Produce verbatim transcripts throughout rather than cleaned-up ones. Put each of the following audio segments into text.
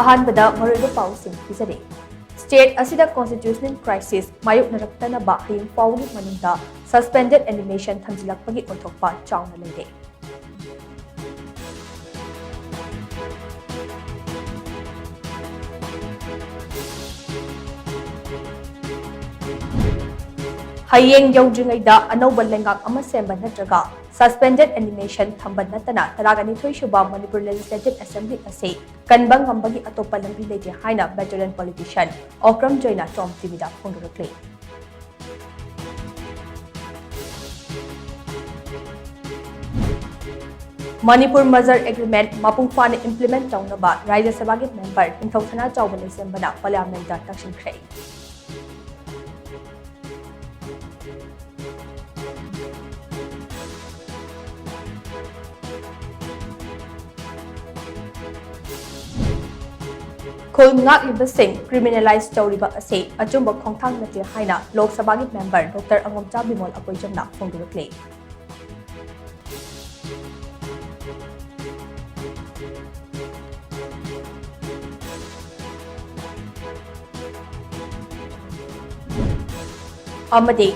ꯑꯍꯥꯟꯕꯗ ꯃꯔꯨꯑꯣꯏꯕ ꯄꯥꯎꯁꯤꯡ ꯄꯤꯖꯔꯤ꯫ State ꯑꯁꯤꯗ constitutional crisis ꯃꯥꯌꯣꯛꯅꯔꯛꯇꯅꯕ ꯍꯌꯦꯡ ꯐꯥꯎꯕꯒꯤ ꯃꯅꯨꯡꯗ suspended animation ꯊꯝꯖꯤꯜꯂꯛꯄꯒꯤ ꯑꯣꯏꯊꯣꯛꯄ ꯆꯥꯎꯅ ꯂꯩꯔꯦ꯫ ꯍꯌꯦꯡ ꯌꯧꯗ꯭ꯔꯤꯉꯩꯗ ꯑꯅꯧꯕ ꯂꯩꯉꯥꯛ ꯑꯃ ꯁꯦꯝꯕ ꯅꯠꯇ꯭ꯔꯒ suspended animation ꯊꯝꯕ ꯅꯠꯇꯅ ꯇꯔꯥꯅꯤꯊꯣꯏ ꯁꯨꯕ ꯃꯅꯤꯄꯨꯔ Legislative Assembly ꯑꯁꯤ ꯀꯟꯕ ꯉꯝꯕꯒꯤ ꯑꯇꯣꯞꯄ ꯂꯝꯕꯤ ꯂꯩꯇꯦ ꯍꯥꯏꯅ veteran politician ꯑꯣꯀ꯭ꯔꯝ ꯖꯣꯏꯅ ꯇꯣꯝ ꯇꯤꯚꯤꯗ ꯐꯣꯡꯗꯣꯔꯛꯂꯤ꯫ ꯃꯅꯤꯄꯨꯔ merger agreement ꯃꯄꯨꯡ ꯐꯥꯅ implement ꯇꯧꯅꯕ ꯔꯥꯖ꯭ꯌ ꯁꯚꯥꯒꯤ member ꯅꯤꯡꯊꯧ ꯁꯅꯥꯆꯥꯎꯕ ꯂꯩꯁꯦꯝꯕꯅ parliamentꯇ ꯇꯛꯁꯤꯟꯈ꯭ꯔꯦ꯫ ꯈꯨꯜ ꯉꯥꯛꯂꯤꯕꯁꯤꯡ criminalise ꯇꯧꯔꯤꯕ ꯑꯁꯤ ꯑꯆꯨꯝꯕ ꯈꯣꯡꯊꯥꯡ ꯅꯠꯇꯦ ꯍꯥꯏꯅ ꯂꯣꯛ ꯁꯚꯥꯒꯤ member Doctor ꯑꯉꯣꯝꯆꯥ ꯕꯤꯃꯣꯜ ꯑꯀꯣꯏꯖꯝꯅ ꯐꯣꯡꯗꯣꯔꯛꯂꯤ꯫ ꯑꯃꯗꯤ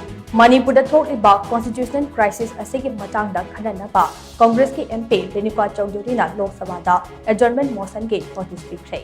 ꯃꯅꯤꯄꯨꯔꯗ ꯊꯣꯛꯂꯤꯕ constitutional crisis ꯑꯁꯤꯒꯤ ꯃꯇꯥꯡꯗ ꯈꯟꯅꯅꯕ ꯀꯪꯒ꯭ꯔꯦꯁꯀꯤ MP ꯔꯦꯅꯨꯀꯥ ꯆꯧꯙꯨꯔꯤꯅ ꯂꯣꯛ ꯁꯚꯥꯗ adjournment motionꯒꯤ notice ꯄꯤꯈ꯭ꯔꯦ꯫